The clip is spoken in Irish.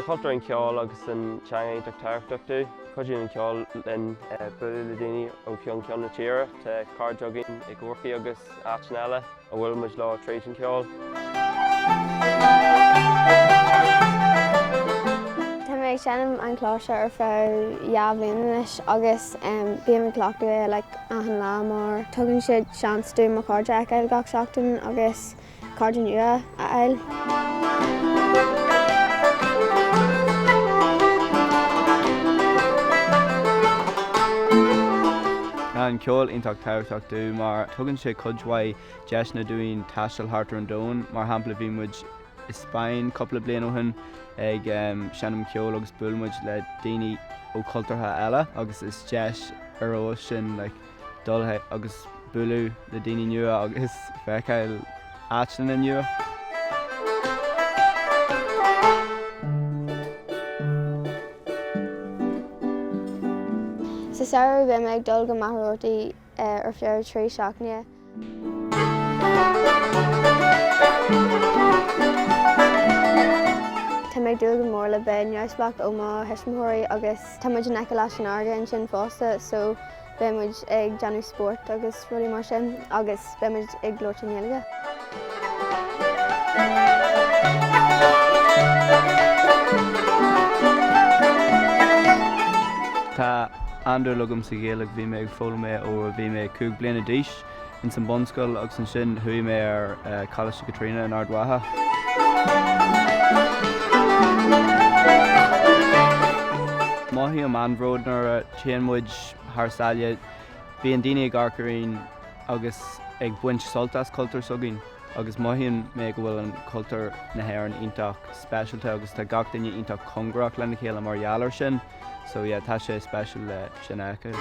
cultúr an ceol agus an teanga iontach tábhachtach dúinn. Cuidíonn an ceol linn bualadh le daoine ó cheann ceann na tíre. Tá cairde againn i gCorcaigh agus áiteanna eile a bhfuil muid leo tríd an cheol. Tá mé ag seinm an cláirseach ar feadh 2 bhliain anois agus bím ag cleachtadh é like achan lá mar tugann sé seans dom mo chairde a fheiceáil gach seachtain agus cairde nua a fháil. Tá an ceol iontach tábhachtach dúinn mar tugann sé cuid mhaith deiseanna dúinn taisteal thart ar an domhan. Mar shampla bhí muid i Spáinn cúpla bliain ó shin ag seinm ceoil agus bhuail muid le daoine ó chultúrtha eile agus is deis ar fheabhas sin like dul agus bualadh le daoine nua agus feiceáil áiteanna nua. Sa samhradh beidh mé ag dul go Machaire Rabhartaigh ar feadh 3 seachtaine. Tá mé ag dúil go mór le bheith neamhspleách ó mo thuismitheoirí agus tá muid in aice leis an fharraige ansin fosta so beidh muid ag déanamh spóirt agus rudaí mar sin agus beidh muid ag labhairt i nGaeilge. Tá an-dúil agam sa Ghaeilge, bhí mé ag foghlaim é ó a bhí mé 5 bliana d'aois ins an bunscoil agus ansin chuaigh mé ar Coláiste Chaitríona in Ard Mhacha. Mothaím an-bhród nuair a téann muid thar sáile, bíonn daoine ag amharc orainn agus ag baint sult as cultúr s'againn agus mothaíonn mé go bhfuil an cultúr na hÉireann iontach speisialta agus tá gach duine iontach cóngarach lena chéile mar gheall ar sin. So yeah, tá sé speisialta le sin a fheiceáil.